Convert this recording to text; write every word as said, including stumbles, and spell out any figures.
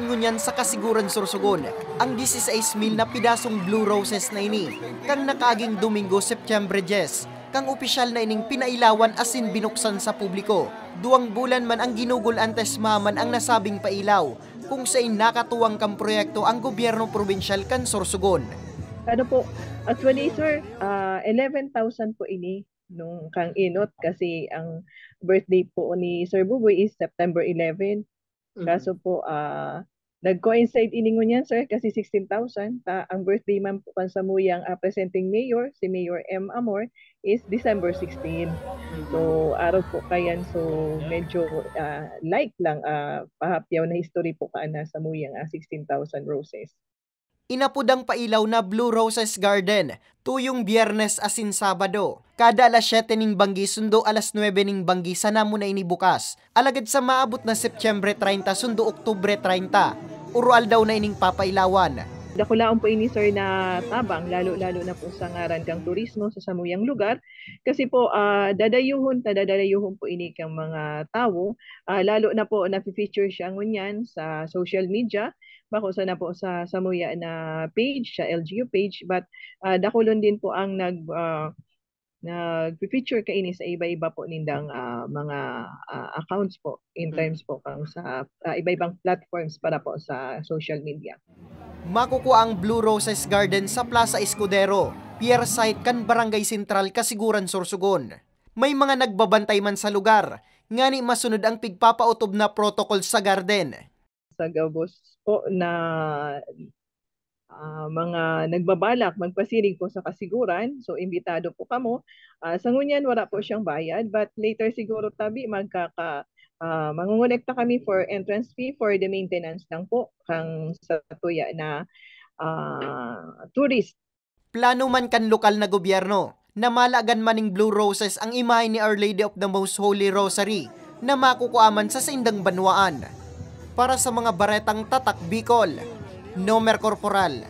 Ngunyan sa Kasiguran, Sorsogon, ang dieciséis mil na pidasong blue roses na ini, kan nakaaging Domingo, Setyembre dyes, kan opisyal na ining pinailawan asin binuksan sa publiko. Duwang bulan man ang ginugol-an ta ismahan man ang nasabing pailaw, kung sain nakatuwang kan proyekto ang gobyerno probinsyal kan Sorsogon. Ano po, actually, sir, ah, eleven thousand po ini nung kang inot kasi ang birthday po ni Sir Buboy is September eleven. Mhm. Kaso po, ah, nag-coincide ini ngunyan, sir, kasi sixteen thousand. Ta-, ang birthday man po kan samuyang, ah, presenting mayor, si Mayor M Amor, is December sixteen. Mhm. So, araw po kayan. So, medyo, ah, like lang, ah, pahapyaw na history po kaan na samuyang, ah, sixteen thousand roses. Inapod ang pailaw na Blue Roses Garden, tuyong Biyernes asin Sabado. Kada alas siyete ning banggi sundo alas nuebe ning banggi sana mo na ini bukas. Alagad sa maabot na Setyembre treinta sundo Oktubre treinta, uro-aldaw na ining papailawan. Dakulaon po ini, sir, na tabang, lalo-lalo na po sa ngaran kang turismo sa samuyang lugar. Kasi po, ah, dadayuhon ta, dadayuhon po ini kang mga tawo. Ah, lalo na po, nafe-feature siya ngunyan sa social media. Bako sana po sa samuya na page, sa L G U page, but, ah, dakulon din po ang nag, ah, nagfe-feature kaini sa iba-iba po nindang, ah, mga, ah, accounts po in Mm. terms po kang sa, ah, iba-ibang platforms para po sa social media. Makukua ang Blue Roses Garden sa Plaza Escudero, pier site kan Barangay Sentral, Kasiguran, Sorsogon. May mga nagbabantay man sa lugar, ngani masunod ang pigpapautob na protocol sa garden. Sa gabos po na, ah, mga nagbabalak magpasiring po sa Kasiguran, so imbitado po kamo. Ah, sa ngunyan, wala po siyang bayad, but later siguro tabi magkaka-, ah, mangongolekta kami for entrance fee for the maintenance lang po kang sa tuya na, ah, tourist. Plano man kan lokal na gobyerno na malagan man ning Blue Roses ang imahe ni Our Lady of the Most Holy Rosary na makukua man sa saindang banwaan. Para sa mga baretang Tatak Bicol, Nomer Corporal,